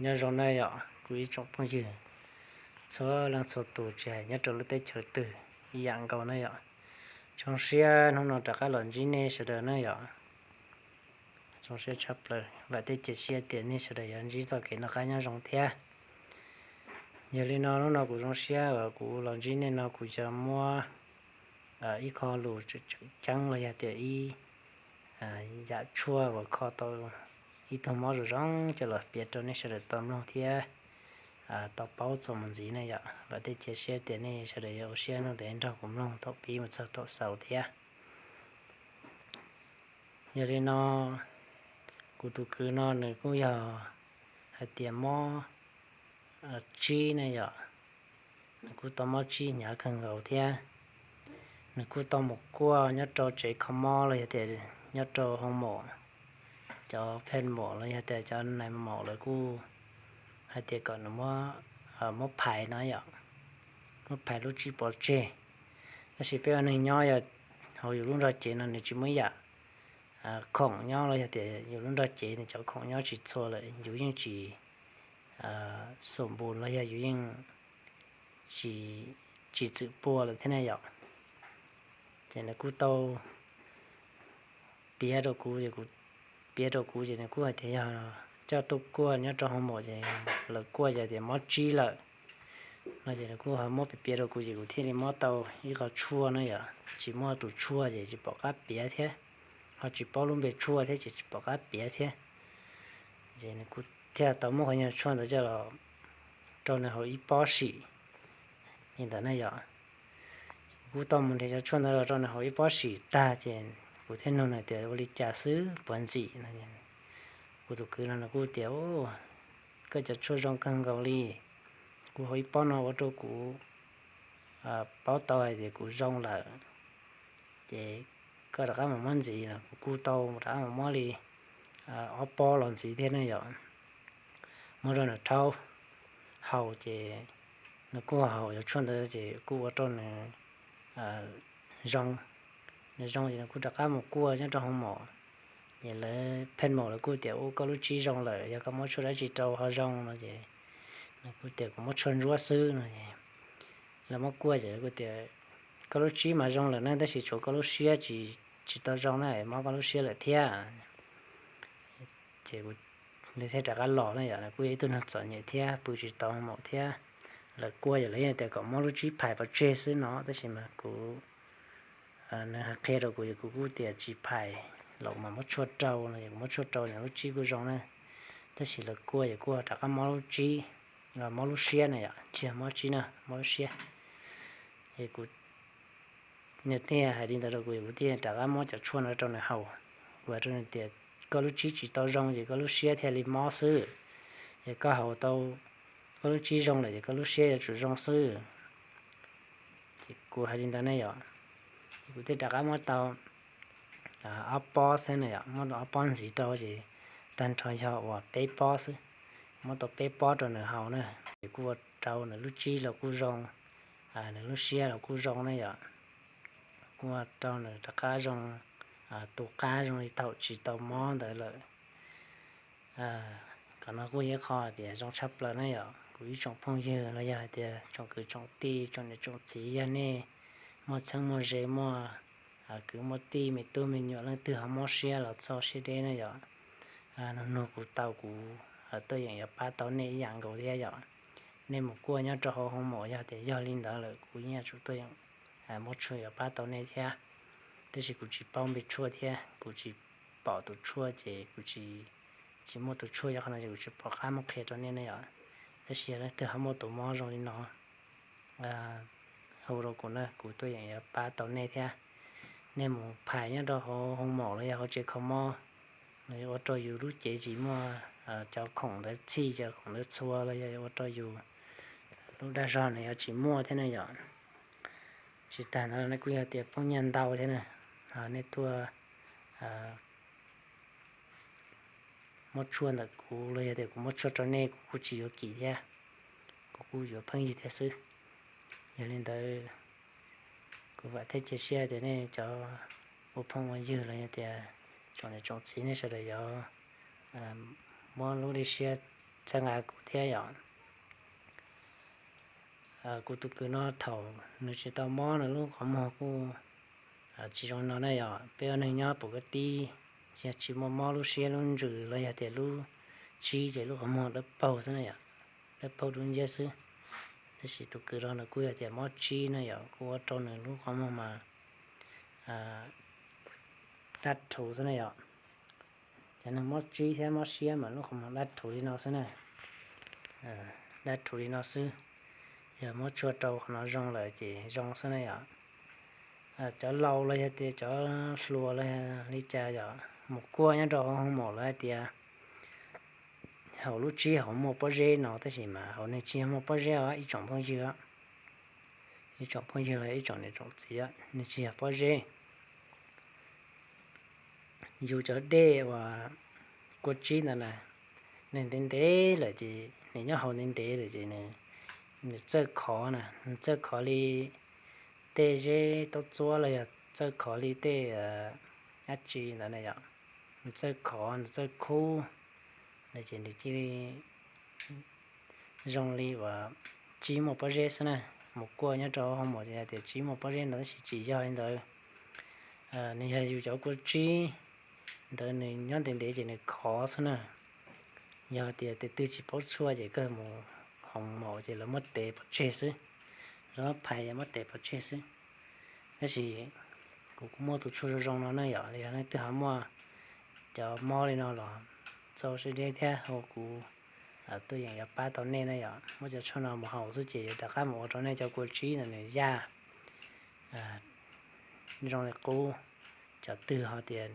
Nyob zoo na yom, kuv ib tsoom phooj ywg txhua leej txhua tus tsis hais nyob rau lub teb chaws twg ib yam nkaus na yom. Zoo siab hnub no rov qab los ntsib nej sawv daws na yom. Zoo siab tshaj plaws, vam thiab cia siab tias nej sawv daws yuav ntsib txoj kev noj qab nyob zoo thiab. Yog li no hnub no kuv zoo siab uas kuv los ntsib nej no kuv yuav muab ib qho lus tseem ceeb los yog tias ib yam tshuaj uas kho tau ib tug mob zoo zoo coj los piav rau nej sawv daws tau mloog thiab tau paub txuas mus ntxiv na yom. Vam thiab cia siab tias nej sawv daws yuav ua siab nrog kuv mloog thaum pib mus txog thaum xaus thiab. Yog li no, kuv tus kwv no nws kuj yog hais tias mob tsib ne yom, nws kuj tau mob tsib hnyav kawg nkaus thiab. Nws kuj tau mus kuaj nyob rau tsev kho mob los yog tias nyob rau hoo maum, cov pheej maum los yog tias cov nais maum lawv kuj hais tias kom nws muab phais no yom, muab phais lub tsib pov tseg. Tab sis peb ua neeg nyob yog hauv yus lub nrog cev no nws tsis muaj ib yam khoom nyob los yog tias yus lub nrog cev nws cov khoom nyob tsis txhua lawm yus yeej tsis xum npus los yog yus yeej tsis txwm pua lawm thiab ne yom. Ces nws kuj tau piav rau kuv, piav rau kuv ces nws kuj hais tias yog coj tuaj kuaj nyob rau hoo maum ces lawv kuaj ces tias mob tsib lawm no ces nws kuj ho muab piav piav rau kuv ces kuv thiaj li muab tau ib qho tshuaj no yom, tsis muaj tus tshuaj ces tsis pom qab piav thiab, ho tsis paub lub npe tshuaj thiab ces tsis pom qab piav thiab. Ces nws kuj thiaj tau muab qhov nyuag tshuaj ntawd coj los rau nws haus ib pob sim li ntawd ne yom. Kuv kuj tau mus nrhiav cov tshuaj ntawd los rau nws haus ib pob sim tag ces kuv thiaj nug nws tias ua li cas xwb puas ntxim no. Kuv tus kwv no nws kuj tias koj cov tshuaj zoo kawg nkaus li, kuv haus ib pob no ua rau kuv paub tau hais tias kuv zoo lawm, ces koj rov qab mus muab ntxiv no. Kuv kuj tau rov qab mus muab li ob pob los ntxiv thiab ne yom. Muab rau nws rhaub haus ces nws kuj haus cov tshuaj ntawd ces kuj ua rau nws zoo. Nws zoo ces nws kuj rov qab mus kuaj nyob rau hoo maum. Ces lawv pheej maum lawv kuj tias ua koj lub tsib zoo lawm, yog koj muab tshuaj dab tsi rau ho zoo no ces nws kuj tias kuv muab tshuaj ntsuab xwb no. Lawv muab kuaj ces kuj tias koj lub tsib mas zoo lawm na, tab sis tshuav koj lub siab tsis tau zoo na, mob koj lub siab lawm thiab. Ces kuv thiaj rov qab los na yom, kuj yog ib tug neeg txom nyem thiab pw tsis tau maum thiab. Lawv kuaj yog lawv yeej tias kom muab lub tsib phais pov tseg xwb no, tab sis mas kuv, nws hais qhia rau kuv es kuv kuj tias tsis phais los mas muab tshuaj rau no, kuv muab tshuaj rau nws lub tsib kuj zoo na. Tab sis lawv kuaj ces kuj rov qab mob lub tsib, mob lub siab na yom, tsis yog mob tsib na, mob lub siab. Es kuv, nws thiaj hais li ntawd rau kuv, kuv thiaj rov qab muab cov tshuaj no rau nws haus. Kuv hais rau nws tias koj lub tsib tsis tau zoo ces koj lub siab thiaj li mob xwb. Ces koj haus tau koj lub tsib zoo lawm ces koj lub siab yuav tsum zoo xwb. Ces kuv hais li ntawd ne yom, ces kuv thiaj rov qab muab tau ob pob xwb na yom, muab tau ob pob ntxiv rau ces tag nrho yog uas peb pob xwb. Muab tau peb pob rau nws haus na, ces kuj ua rau nws lub tsib los kuj zoo, nws lub siab los kuj zoo na yom. Kuj ua rau nws rov qab zoo, tu qab zoo li thaum tsis tau mob ntawd lawm. Qhov no kuj yog ib qho tias zoo tshaj plaws na yom, kuv ib tsoom phooj ywg los yog hais tias tsoom kwv tsoom tij tsoom niam tsoom txiv, yog nej muaj txheeb muaj ze, muaj kwv muaj tij me tub me nyuam leej twg ho mob siab los txhob siab deb na yom. Nug nug kuv tau, kuv tuaj yeem yuav pab tau nej ib yam nkaus thiab yom. Nej mus kuaj nyob rau hauv hoo maum yog tias yog li ntawd lawm kuv yeej yuav tsum tuaj yeem muab tshuaj yuav pab tau nej thiab. Tab sis kuv tsis paub npe tshuaj thiab kuv tsis pom tus tshuaj ces kuv tsis, tsis muaj tus tshuaj, yog qhov no ces kuv tsis pom qab muab qhia rau nej ne yom. Tab sis yog leej twg ho muaj tus mob zoo li no hu rau kuv na, kuv tuaj yeem yuav pab tau nej thiab. Nej mus phais nyob rau hauv hoo maum los yog hauv tsev kho mob, nws ua rau yus lub cev tsis muaj cov khoom ntawd txhij, cov khoom ntawd txhua los yog ua rau yus lub dag zog nws yuav tsis muaj thiab ne yom. Tsis tas ntawd nej kuj yog tias poob nyiaj ntau thiab na, nej tuaj muab tshuaj ntawm kuv los yog tias kuv muab tshuaj rau nej kuv kuj tsis yuav kim thiab, kuv kuj yuav pheej yig thiab xwb. Yog li ntawd kuv vam thiab cia siab tias nej cov ua phooj ua ywg los yog tias tsoom niam tsoom txiv nej sawv daws yuav muab lub dej siab txhawb nqa kuv thiab yom. Kuv tus kwv no thaum nws tsis tau mob nws lub qhov muag kuj tsis zoo no na yom. Peb ua neeg nyob pum kab tib, tsis yog tsis muaj mob lub siab lub ntsws los yog tias lub tsib ces lub qhov muag dawb paug xwb na yom, dawb paug dub nciab xwb. Tab sis tus kwv no nws kuj yog tias mob tsib na yom, kuj ua rau nws lub qhov muag mas dab rhuv xwb na yom. Cov neeg mob tsib thiab mob siab mas lub qhov muag dab rhuv li no xwb na, dab rhuv li no xwb. Yog muab tshuaj rau qhov no zoo lawm ces zoo xwb na yom. Cov laus los yog tias cov hluas los yog li cas yom, mus kuaj nyob rau hauv hoo maum lawv hais tias haum lub tsib haum muaj pob zeb no, tab sis mas haum nws tsis yog muaj pob zeb os ib tsoom phooj ywg, ib tsoom phooj ywg los ib tsoom niam tsoom txiv, nws tsis yog pob zeb. Yus cov dej uas kua tsib ntawd na, nws ntev ntev lawm ces nws nyob hauv ntev ntev lawm ces nws txawj khov na, nws txawj khov li tej zeb taub txuab los yog txawj khov li tej dab tsi ntawd na yom, nws txawj khov nws txawj khub, ces nws cia li zoo li uas tsib muaj pob zeb xwb na. Mus kuaj nyob rau hoo maum ces hais tias tsib muaj pob zeb no tab sis tsis yog li ntawd. Nws yog yus cov kua tsib ntawd nws nyob ntev ntev ces nws khov xwb na. Yog tias tus twg tsis paub tshuaj ces kawg mus hoo maum ces lawv muab tev pov tseg xwb, lawv muab phais muab tev pov tseg xwb. Tab sis kuv kuj muaj tus tshuaj zoo zoo no na yom, yog leej twg ho muaj cov mob li no los txaus siab deb thiab hu kuv tuaj yeem yuav pab tau nej na yom. Muab cov tshuaj no mus haus xwb ces yuav rov qab mus ua rau nej cov kua tsib ntawd nws yaj zoo li qub. Cov twg ho tias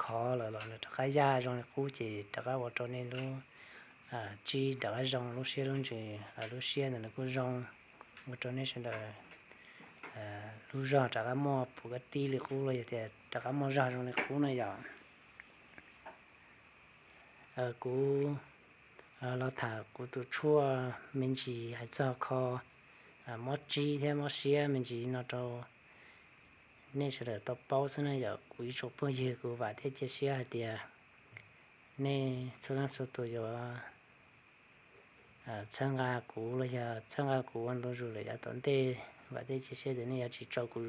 khov lawm los nws rov qab yaj zoo li qub ces rov qab ua rau nej lub tsib rov qab zoo, lub siab lub ntsws, lub siab ntawd nws kuj zoo, ua rau nej sawv daws lub zog rov qab muaj pum kab tib li qub los yog tias rov qab muaj zog zoo li qub na yom. Kuv los tham kuv tus tshuaj me ntsis hais txog kho mob tsib thiab mob siab me ntsis no rau nej sawv daws tau paub xwb na yom. Kuv ib tsoom phooj ywg, kuv vam thiab cia siab hais tias nej txhua leej txhua tus yuav txhawb nqa kuv los yog txhawb nqa kuv ua ntu zus lawm yav tom ntej. Vam thiab cia siab tias nej yuav tsis tso kuv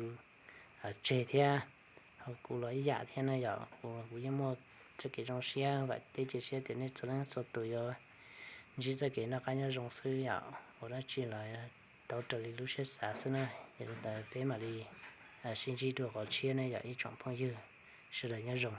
tseg thiab, ho kuv los ib yam thiab na yom. Kuv, kuv yeej muaj txoj kev zoo siab, vam thiab cia siab tias nej txhua leej txhua tus yuav ntsib txoj kev noj qab nyob zoo xwb yom. Ua dab tsi los tau raws li lub siab xav xwb na. Yog li ntawd peb mam li sib ntsib dua qhov tshiab na yom ib tsoom phooj ywg, sawv daws nyob zoo.